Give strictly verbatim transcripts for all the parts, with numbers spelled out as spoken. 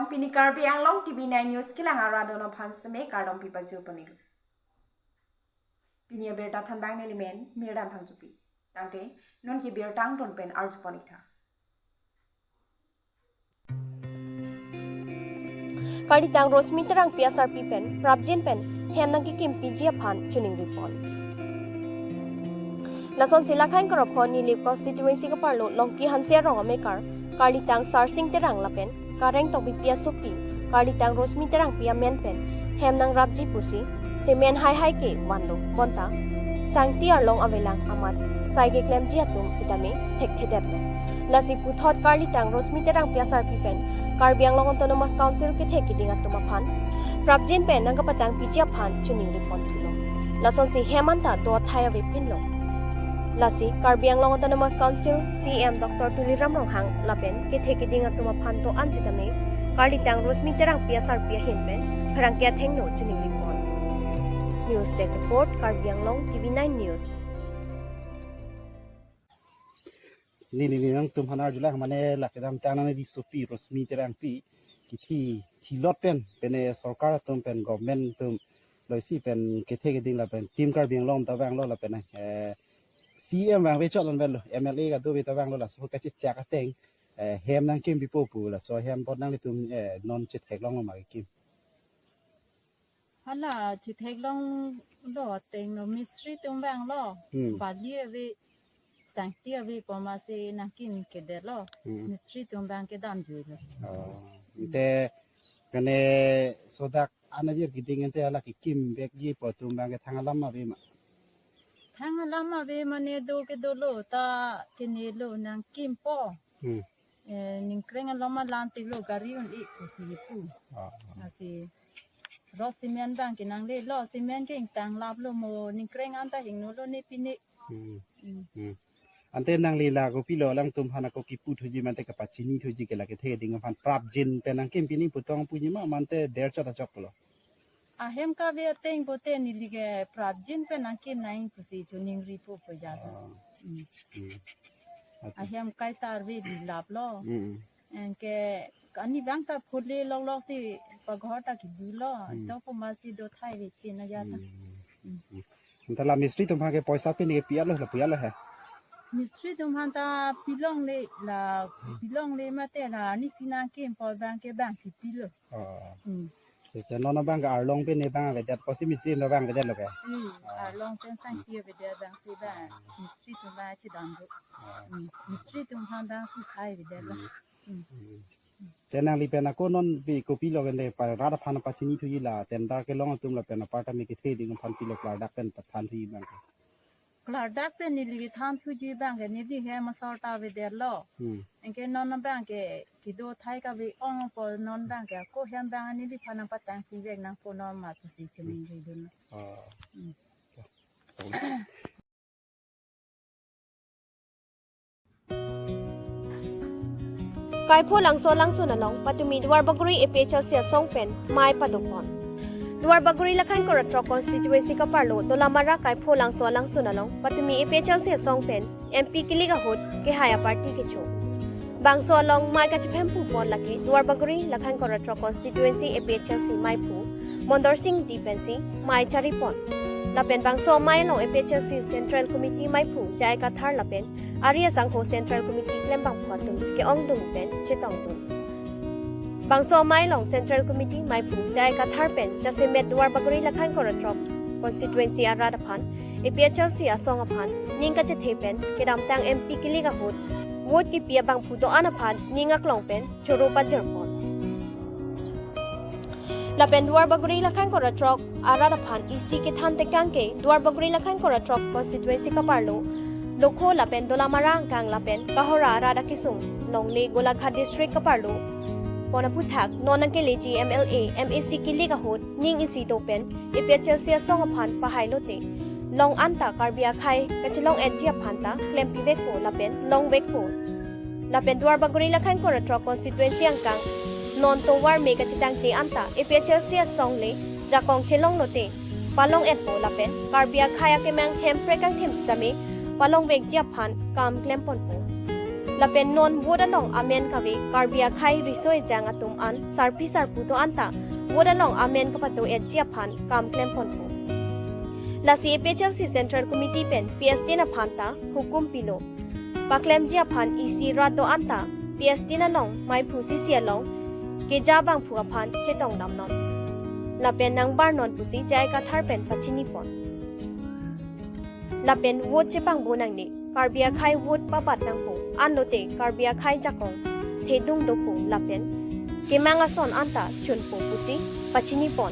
Pini Karbi Anglong T V nine News kelang arat atum aphan seme kardom pipajir ponlo. Pini abirta thanbang nelimen Mirdan Phangchopi. Tangte non ke birta angton pen arju pon-ik tha. Karlitang Rosmi Terangpi asarpi pen prapjin pen hem nangkekimpiji aphan choningri pon. Lasonsi Lakhain Karaphon Nilip constituency kaparlo Longki Hanse arong amekar Karlitang Sarsing Terang lapen Kareng Tokbipi asopi Karlitang Rosmi Terangpi amen pen hem nangrapji pusi cement haihai ke vanlo, bonta sangti arlong avelang amat sai keklemji atum sitame thekthedetlo. Lasi puthot Karlitang Rosmi Terangpi asarpi pen Karbi Anglong Autonomous Council kethe kiding atum aphan prapjin pen nangkapatangpiji aphan choningri pon thulo. Lasonsi hem anta do athai avepinlo. Lasi Karbi Anglong Autonomous Council C E M Doctor Tuliram Ronghang lapen kethe kiding atum aphan do-an sitame Karlitang Rosmi Terangpi asarpi ahin pen pherangke athengno choningri pon. News Desk Report, Karbi Anglong T V nine News. Neli, neli nangtum aphan arjulang, mane la kedamtang nangli asopi Rosmi Terangpi kithi thilot pen, pene sorkar atum pen, government atum loisi pen kethe kiding lapen Team Karbi Anglong ta vanglo lapen, eh, C E M vangve chot lon velo, M L A kadokave ta vanglo, laso kachechak ateng, eh, hem nangkimpipo pu, laso hem apot nanglitum, eh, non chetheklonglo ma kekim? Hala chetheklonglo ateng lo, mistri atum vanglo. Hmm. Bali ave, sangti ave pu amatsi nangkimkedetlo. Hmm. Mistri atum abang ke damjuilo. Oh. Ante kene sodak anajir kiding ante hala kekim vekji pu atum abang ke thang alam ave ma? Thang alam ave mane do ke dolo ta kenelo nangkimpo. Hmm. Eh, ningkreng along ma lam tiklo gari un-e pusi pu. Ah. Lasi ro cement abang ke nanglelo, cement ke ingtanglaplo mo, ningkreng anta hingnolo ne pine. Hmm. Hmm. Hmm. Ante nangli la kopilo, alangtum aphan ako kipu thuji mante kapachini thuji ke la kethe kiding aphan prapjin pen nangkim pini putong puji ma mante der chot achok lo? Ahem kave ateng pote neli ke prapjin pen nangkim nang pusi choningripo pu ja ta. Ah. Hmm. Hmm. Ate. Ahem kaitar ave dilaplo. Hmm. Anke ani abang ta phule loklok si paghor ta kidulo. Hmm. To pu amatsi do athai ave ke na ja ta. Hmm. Hmm. Hmm. Ante la mistri atum aphan ke poisa pini ke pi-etlo, la pi-etlo he? Mistri atum aphan ta pilongle la, pilongle mate la arnisi nangkimpo abang ke abangsi pilo. Oh. Hmm. Te non abang ke arlong pini abang avedet, kosi mistri non abang avedetlo ke? Hmm. Oh. Arlong pen sangti avedet abangsi abang mistri atum abang chedamlo. Oh. Hmm. Mistri atum aphan abang pu khai avedetlo. Hmm. Hmm. Hmm. Te nangli pen ako non pi kopilo kende pa rat aphan pachini thuji la tender kelong atum lapen aparta me kethe kiding aphan pilo klardak pen pathan thuji abang ke? Klardak pen neli kethan thuji abang ke neli hem asor ta avedetlo. Hmm. Anke non abang ke kedo athai kave-ong po, non abang ke ako hem abang neliphan nangpatangpi vek nangpo non ma pusi choningridun. Oh. Hmm. Kaipho Langso Langsun along patumi Duarbagori A P H L C asong pen mei padopon. Duarbagori Lakhain Kora Throk constituency kaparlo Dolamara Kaipho Langso Langsun along patumi A P H L C asong pen M P kilik ahut kehai aparty kecho. Bangso along mei kachephem pupon lake Duarbagori Lakhain Kora Throk constituency A P H L C meiphu Mondor Sing Ingti pensi mei charipon. Lapen bangso amei along A P H L C Central Committee meiphu J I Kathar lapen ari asangho Central Committee klembangphu atum ke-ongdun pen chetongdun. Bangso amei along Central Committee meiphu J I Kathar pen jasemet Duarbagori Lakhain Kora Throk constituency arat aphan A P H L C asong aphan ning kachethe pen kedamtang M P kilik ahut vote kipi abangphu do-an aphan ning aklong pen choro pajirpon. Lapen Duarbagori Lakhain Kora Throk arat aphan isi kethan tekang ke Duarbagori Lakhain Kora Throk constituency kaparlo Lokho lapen Dolamara angkang lapen Kahora arat akesung longle Golaghat district kaparlo pon aphuthak non nangkeleji M L A, M A C kilik ahut ning isi do pen A P H L C asong aphan pahai lote long anta Karbi akhei kachelong-etji aphan ta klempivekpo lapen longvekpo. Lapen Duarbagori Lakhain Kora Throk constituency angkang non tovar me kachetangte anta A P H L C asong le jakong chelong lote palong-etpo lapen Karbi akhei akemang hemprek kangthim sitame palongvekji aphan kam klemponpo. Lapen non vote along amen kave Karbi akhei riso ejang atum an sarpi sarpo do-an ta vote along amen kapado-etji aphan kam klem ponpo. Lasi A P H L C Central Committee pen P S T aphan ta hukum pilo. Paklemji aphan isi rat do-an ta P S T along maiphu sisi along keja bangphu aphan chetong damnon. Lapen nangbar non pusi J I Kathar pen pachini pon. Lapen vote chepangbo nangne, Karbi akhei vote pabat nangpo, anlote Karbi akhei jakong thedung dopo lapen kemang ason anta chunpo pusi pachini pon.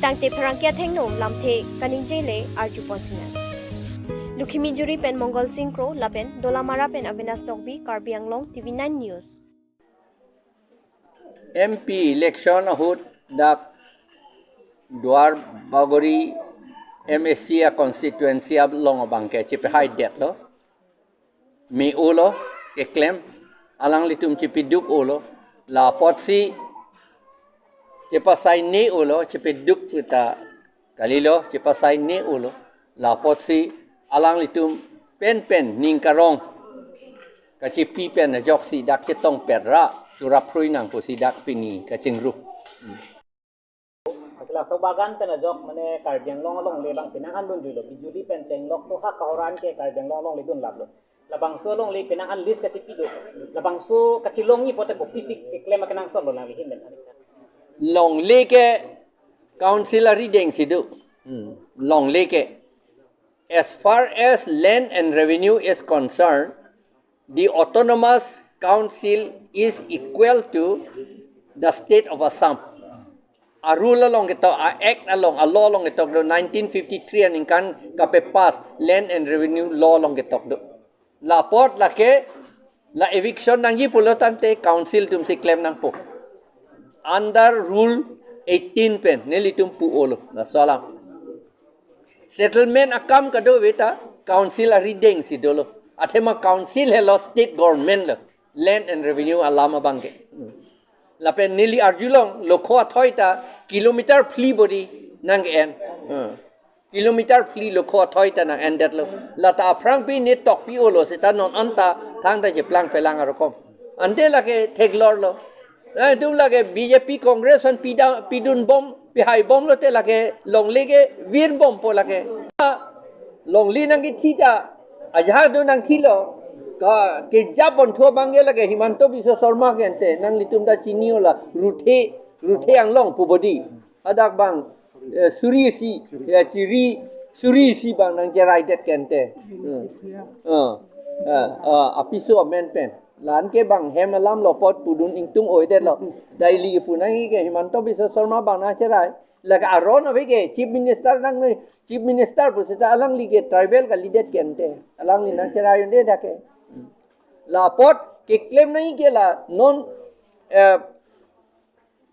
Tangte pherangke athengno lamthe kaningjele arju pon sinang. Lukhimijuri pen Mongol Singh Kro lapen Dolamara pen Avinash Tokbi, Karbi Anglong, T V nine News. M P election ahut dak Duar Bagori M A C a constituency along abangke chepehai detlo. Me-olo keklem, alanglitum chepeduk-olo, la apotsi chepasaine-olo, chepeduk ta kalilo, chepasaine-olo, la apotsi alanglitum penpen ning karong kachepi pen ajoksi dak chetong pet ra churap hrui nang pusi dak pini kachingru. Laso bagan pen ajok mane Karbi Anglong alongle abang penang an dunjuilo, bijuli pen chenglok to ha kahor an ke Karbi Anglong alongle dunlaplo. Labangso alongle penang an list kachepi do. Labangso kachelongji pote kopisi keklem akenangsot lo nangli ahin pen. Longle ke council arideng si do. Hmm. Longle ke, as far as land and revenue is concerned, the autonomous council is equal to the state of Assam. A rule along ketok, a act along, a law along ketok do, nineteen fifty-three aningkan kapepass land and revenue law along ketok do. La apot lake, la eviction nangji pulo tangte council atumsi klem nangpo. Under rule eighteen pen nelitum pu-olo, laso alam. Settlement akam kadokave ta council arideng si dolo. Athema council helo state government lo, land and revenue alam abangke. Lapen neli arjulong, lokho athoi ta kilometer phli bodi nang-en. Hmm. Kilometer phli lokho athoi ta nang-endetlo. Lata aphrangpi ne tokpi-olo seta non anta thangta cheplang pelang arokom. Ante lake theklorlo. Eh, itum lake B J P Congress an pida, pidunbom, pihaibomlote lake longle ke virbompo lake. Longle nangkethi ta, ajahak do nangthilo. Ka, keja ponthu abangke lake Himanta Biswa Sarma ke ante, nanglitum ta chini-ola, Ruthe, Ruthe Anglong pu bodi. Hadak bang, eh, suri isi, ya chiri, suri isi bang nangcheraidet ke ante. Hmm. Ah, ah, ah, apiso amen pen. La-an ke bang hem alam lo apot pudun ingtung oidetlo. Daily ke pu nangji ke Himanta Biswa Sarma bang nangcherai. Lake aron ave ke Chief Minister nang, Chief Minister pu seta alangli ke tribal kalidet ke ante. Alangli nangcherai un'edet ke. La apot keklem nangji ke la non, eh,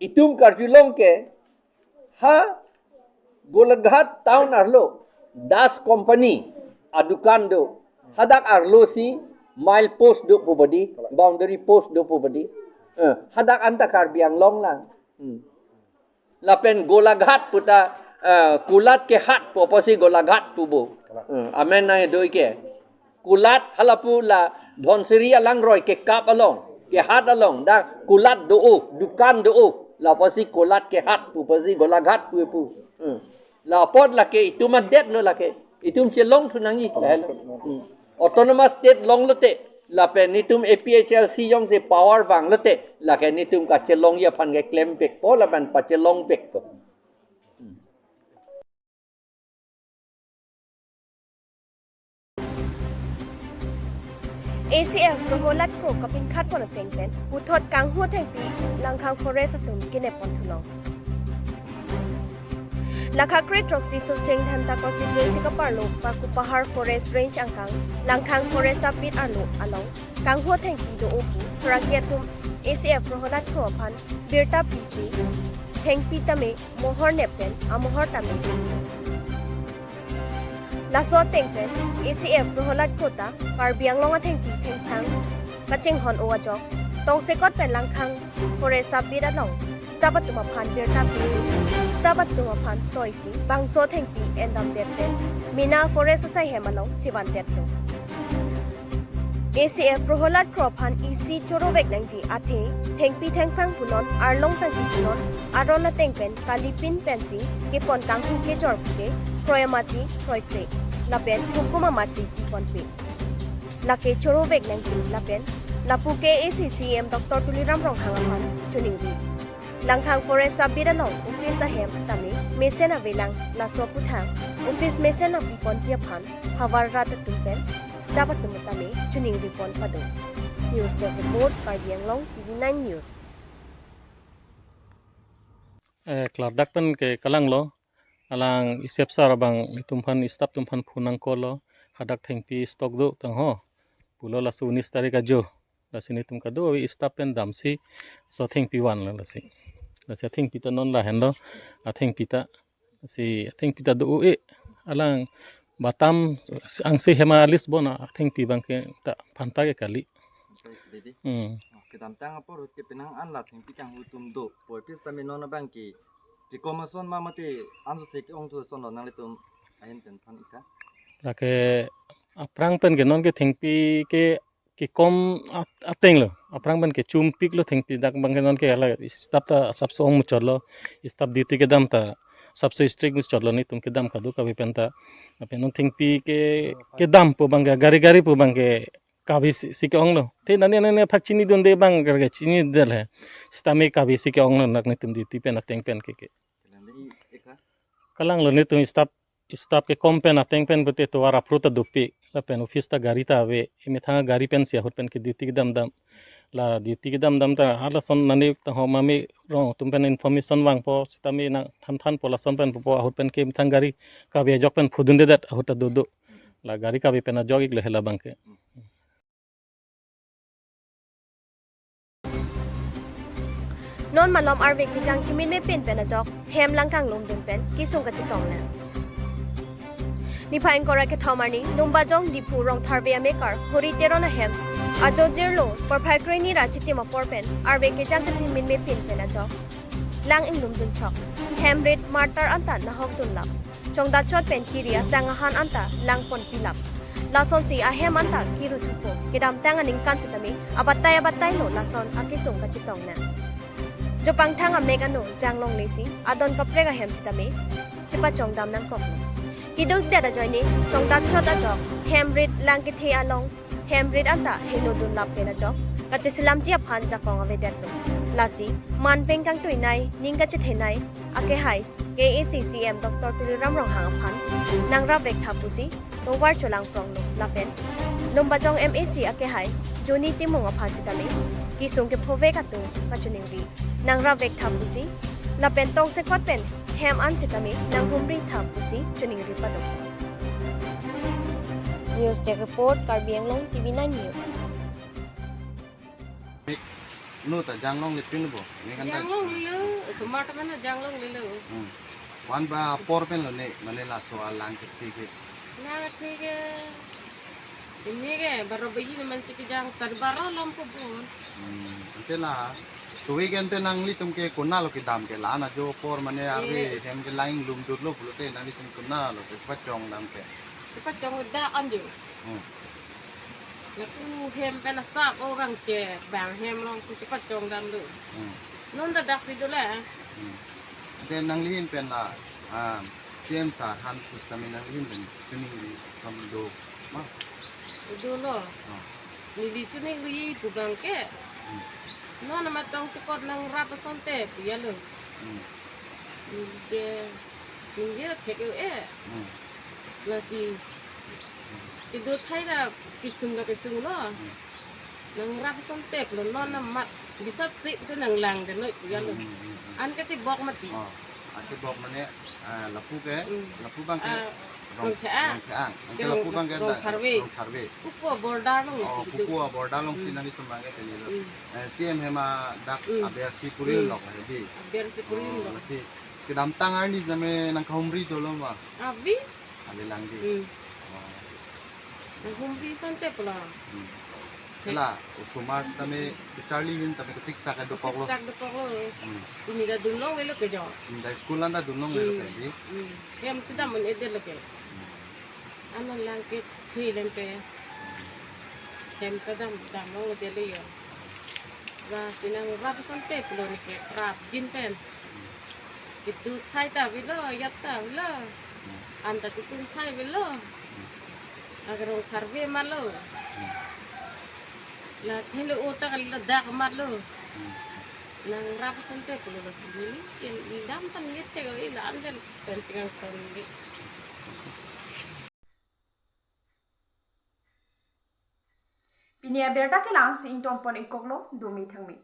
itum karjulong ke ha Golaghat town arlo Das Company adukan do. Hadak arlo si mile post do pu bodi, boundary post do pu bodi. Eh, hadak anta Karbi Anglong lang. Hmm. Lapen Golaghat puta, eh, Kulat ke hat pu apotsi Golaghat pupo. Hmm, amen nangdo-ik ke. Kulat halapu la Dhansiri alangroi kekap along, kehat along, dak Kulat do-o, dukan do-o, la apotsi Kulat kehat pu apotsi Golaghat pu pu. Hmm. La apot lake itum adetlo lake. Itum chelongthu nangji. Hmm. Autonomous state longlote, lapen itum A P H L C jongsi power vanglote, lake itum kachelongji aphan keklem vekpo, lapen pachelong vekpo. A C F Proholad Kro kapinkhat pon ateng pen puthot kanghu thengpi Langkhang Forest atum kenep pon thulong. Lakha kre throksi Socheng Dhenta constituency kaparlo Pakupahar Forest Range angkang Langkhang Forest abit arlo along kanghu thengpi do-o pu pherangke atum A C F Proholad Kro aphan birta pisi thengpi tame mohor nep pen amohor tame. Laso ateng pen A C F Proholad Kro ta Karbi Anglong athengpi thengthang kachinghon-o ajok tongsekot pen Langkhang Forest abit along staff atum aphan birta pisi, staff atum aphan toisi bangso thengpi endamdet pen mena forest asai hem along chevandetlo. A C F Proholad Kro aphan isi chorovek nangji athe thengpi thengphrang punon, arlong sangki punon, aron ateng pen kalipin pensi kepon kanghu kejor puke kroi amatsi kroikre lapen hukum amatsi piponpe. Lake chorovek nangji lapen lapu ke A C C E M Doctor Tuliram Ronghang aphan choningri. Langkhang Forest Sub Beat along office ahem tame mesen avelang, laso aputhak office mesen nangpiponji aphan havar rat atum pen staff atum tame choningripon pado. News Desk Report, Karbi Anglong, T V nine News. Eh, klardak pen ke kalanglo, alang isep sar abang itum aphan, staff atum aphan phone nangkolo, hadak thengpi stock do tangho pulo, laso unis tarik ajo. Lasi netum kado-kave staff pen damsi laso thengpi vanlo lasi. Lasi athengpi ta non lahenlo, athengpi ta, si athengpi ta do-e, alang batam angse hema alis bona athengpi abangke ta phanta ke kali. Didi. Hmm. Kedamtang apor ahut ke penang an la thengpi kanghu atum do. Poi pis tame non abangke kekom ason ma mate anso se ke-ong thu ason lo, nanglitum ahin pen than ik tha. Lake aphrang pen ke non ke thengpi ke kekom at-, ateng lo. Aphrang pen ke chumpik lo thengpi, dak abangke non ke hala staff ta asapso ong muchotlo. Staff duty kedam ta asapso strict muchotlo, netum kedam kado-kave pen ta. Lapen non thengpi ke kedam pu abangke, gari gari pu abangke kave si, si ke-onglo. Te nani nani aphak chinidunde abang ke chinidel he. Sitame kave si ke-onglo, dak netum duty pen ateng pen ke ke. Kalanglo, netum staff, staff kekom pen ateng pen pute tovar aphrang ta dopik. Lapen office ta gari ta ave. Emethang gari pensi ahut pen ke duty kedam dam. La duty kedam dam ta halason nani ta ho mami rong atum pen information vangpo, sitame nangthan thanpo, lason pen pupo, ahut pen ke emethang gari kave ajok pen phudundedet ahut ta dodo. La gari kave pen ajok iklo hela abangke. Non malom arve kejang chiminme pin pen ajok hem lang kanglumdun pen kesung kachetong nang. Niphai ingkoi ra kethom arni Lumbajong Diphu Rongtharve amekar Hori Teron ahem ajo jirlo porphai kroi ni ra chitim apor pen arve kejang kachiminme pin pen ajok lang inglumdun chok. Hem rit martar anta nahok dunlap. Chongdat chot pen kiri asang ahan anta langpon pilap. Lasonsi ahem anta kiru thupo. Kedamtang aningkan sitame abatai abatai lo lason akesung kachetong nang. Jopangthang amek ano janglongle si adon kaprek ahem sitame chepachongdam nangkoklo. Keduk det ajoine chongdat chot ajok hem rit lang kethe along hem rit anta heno dunlap pen ajok kacheselamji aphan jakong avedetlo. Lasi manpeng kangtuinei, ning kachethenei akehai K A A C C E M Doctor Tuliram Ronghang aphan nangrap vektha pusi tovar cholang pronglo lapen Lumbajong M A C akehai Johnny Timung aphan sitame kesung kephovek atum kachiningri nangrap vektha pusi lapen tongsekot pen hem an sitame nanghumritha pusi chiningri padok. News Desk Report, Karbi Anglong T V nine News. No ta janglongle pin bo. Ne kan ta. Janglonglelo, osomar ta mana janglonglelo. Hmm. Wan ba apor pen lo ne, mane laso alang kethe ke. Lang kethe ke. Ini ke, baro baji na man si kejang, sar baro lom ko bon. Hmm. Ante la, suwe ke ante nanglitum ke konat lo kedam ke, la-an ajo apor mane arve, eh, hem ke lang lumdunlo pulote nanglitum konat lo ke pachongdam ke. Pachong da anjo. Hmm. Lapu hem pen asap o bang che, bang hem alongsi chepachongdamlo. Hmm. Non ta daksi dolo. Hmm. Ante nangli ahin pen la, ah, C E M sir aphan pusitame nangli ahin pen chiningri atum do ma? Dolo. Ah. Neli chiningri pu abangke. Hmm. Non amat tongsekot nangrap asonte pu ya lo. Hmm. Neli ke, neli ke thek-o e. Hmm. Lasi kedo thai ra kesung ra kesung lo. Hmm. Nangrap asonte lo, non amat bisat si tu nanglang de noi pu ya lo. Hmm, hmm, hmm, hmm. An ketebok mati. Oh, an ketebok mane, ah, lapu ke, hmm, lapu abangke, ah, Rong, Rongtheang. Rongtheang. An ke ke lapu Rong, abangke da, Rongtharve. Rongtharve. Puku border along, oh, si kedo. Puku border alongsi, hmm, nanglitum abangke teni lo. Hmm. Eh, C E M hem adak, hmm, aber si puri, hmm, lok he di. Aber si puri, oh, lok. Lasi kedamtang arni jame nangkahumri dolo ma? Ave. Ave lang di. Hmm. Oh. Nanghumri asonte pulo. Hmm. He. La, osomar tame kacharli ahin tame kasiksak ke dopok lo. Kasiksak dopok lo. Hmm. Ini ta dunlonglelo ke jo. Hmm, ta school anta dunlonglelo ke di. Hmm. Hem sita man-edet lo ke. Hmm. Ano lang kethe lente. Hmm. Hem kedam damlonglo dele yo. Lasi nangrap asonte pulo neke rapjin pen. Kedo thai ta avelo, ajat ta avelo. Anta ketum thai avelo. Agarong karve malo. La thelo ota kali ladak malo. Nangrap asonte pulo lasi neli. Ildam tan ngetek o ila andel pen singang ton nge. Pini abirta kelang si ingtonpon ingkoklo, dome thangme.